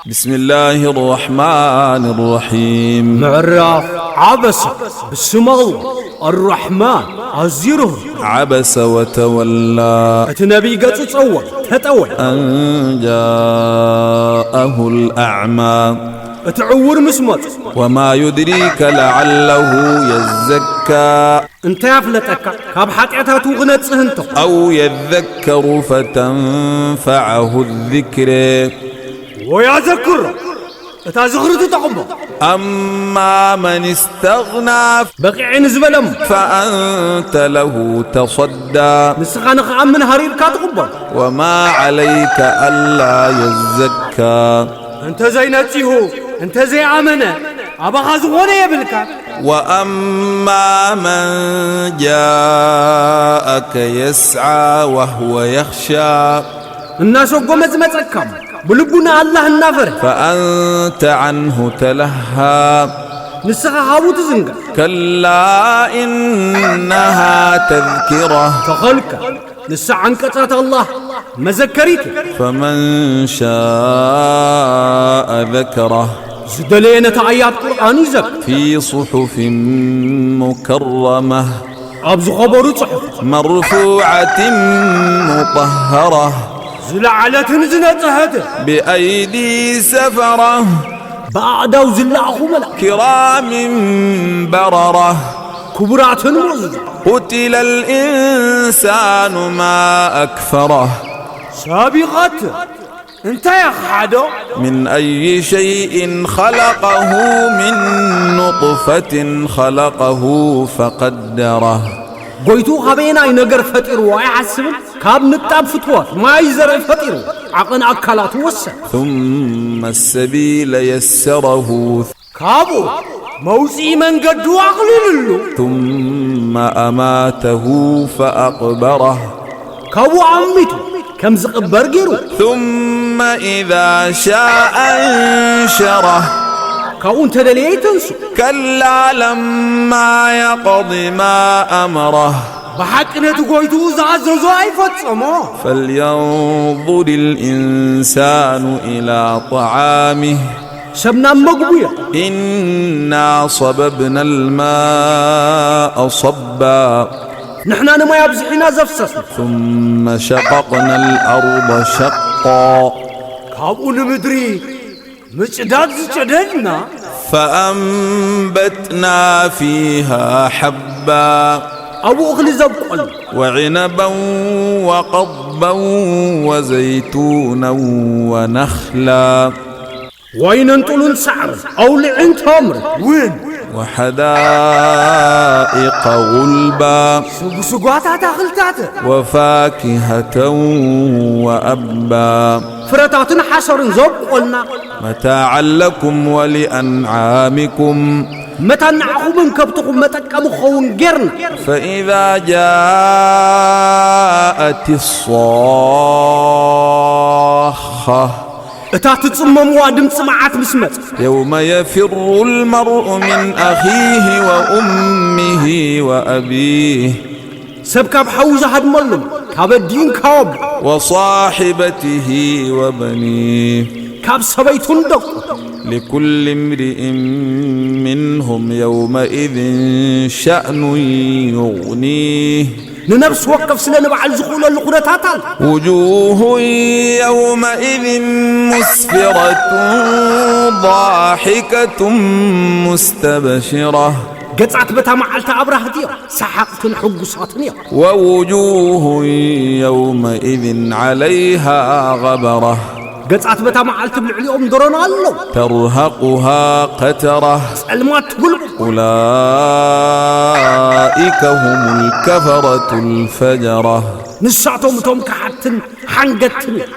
بسم الله الرحمن الرحيم. ምዕራፍ ዓበሰ። ብስም ኣላህ ኣራሕማን፣ ኣዝዩ ርህሩህ። عبس وتولى. እቲ ነቢይ ገጹ ጸወየ፣ ተጠወየ። أن جاءه الأعمى. እቲ ዕውር ምስ መጹ። وما يدريك لعله يزكى. እንታይ ኣፍለጠካ ካብ ሓጢኣታቱ ክነጽህ እንቶ። أو يذكر فتنفعه الذكرى. ወይ ኣዘክሮ፣ እታ ዝኽሪ ትጠቕሞ። أما من استغنى. በቂዐ ንዝበለ እሞ። فأنت له تصدى. ንስኻ ንኽኣምን ሃሪርካ ትቕበሎ። وما عليك ألا يزكى. እንተ ዘይነጺሁ፣ እንተ ዘይኣመነ፣ ኣባኻ ዝኾነ የብልካ። وأما من جاءك يسعى وهو يخشى. እናሰጎመ ዝመጸካ፣ ብልቡ ንኣላህ እናፈረ። فأنت عنه تلهى. ንስኻ ካብኡ ትዝንጋዕ። كلا إنها تذكرة. ተኸልካ። ንሳ ዓንቀጻት ኣላህ መዘከሪት እያ። فمن شاء ذكره. ዝደለየ ነታ ኣያት ቁርኣን ይዘክር። في صحف مكرمة. ኣብ ዝኸበሩ ጽሑፍ። مرفوعة مطهرة. ዝለዓለትን ዝነጽሀትን። بأيدي سفرة. ብኣእዳው ዝለኣኹ መላእክት። كرام بررة. ክቡራትን ምእዙዛት። قتل الإنسان ما أكفره. ሰብ ይቐትል። እንታይ ኣኽሓዶ? من أي شيء خلقه. من نطفة خلقه فقدره. ጎይትኡ ካበየናይ ነገር ፈጢርዎ ኣይሓስብን? ካብ ንጣብ ፍትወት ማይ ዘርኢ ፈጢርዎ፣ ዓቐን ኣካላቱ ወሰነ። ثم السبيل يسره. ካብኡ መውጽኢ መንገዱ ኣቕሊልሉ። ثم أماته فأقبره. ካብኡ ኣሚቱ ከም ዝቕበር ገይሩ። ثم إذا شاء أنشره. ካብኡ እንተ ደለየ ይተንሱ። كلا لما يقض ما أمره. ብሓቂ ነቲ ጎይትኡ ዝኣዘዞ ኣይፈጸሞ። فلينظر الإنسان إلى طعامه. ሰብ ናብ መግቡ እዮ። إنا صببنا الماء صبا. ንሕና ንማይ ኣብዚሒና ዘፍሰስና። ثم شققنا الأرض شقا. ካብኡ ንምድሪ ምጭዳድ ዝጨደድና። فأنبتنا فيها حبا. ኣብኡ እኽሊ ዘብቆልና። وعنبا وقضبا وزيتونا ونخلا. ወይንን ጡልን ሳዕርን ኣውሊዕን ተምርን እውን። وحدائق غلبا. ስጉስጓት ኣታኽልታትን። وفاكهة وأبا. ፍረታትን ሓሰርን ዘብቆልና። متاعا لكم ولأنعامكم. መታን ንዓኹምን ከብትኹም መጠቀሚ ክኸውን ጌርና። فإذا جاءت الصاخة. እታ ትጽመምዋ ድምጺ መዓት ምስ መጸ። يوم يفر المرء من أخيه وأمه وأبيه. ሰብ ካብ ሓዉ ዝሃድመሉ፣ ካብ ኣዲኡን ካብ ኣቦ። وصاحبته وبنيه. ካብ ሰበይቱን ደቁ። لكل امرئ منهم يومئذ شأن يغنيه. ንነፍሲ ወከፍ ስለ ንባዕል ዝኽእለሉ ኩነታት ኣሎ። وجوه يومئذ مسفرة ضاحكة مستبشرة. ገጻት በታ መዓልቲ ኣብራህቲ እዮም፣ ሰሓቕትን ሕጉሳትን እዮም። ووجوه يومئذ عليها غبرة. ገጻት በታ መዓልቲ ኣብ ልዕሊኦም ደሮና ኣለዉ። ترهقها قترة. ጸልማት ትጉልቡ። أولئك هم الكفرة الفجرة. ንሳቶም እቶም ከሓድትን ሓንገትን እዮም።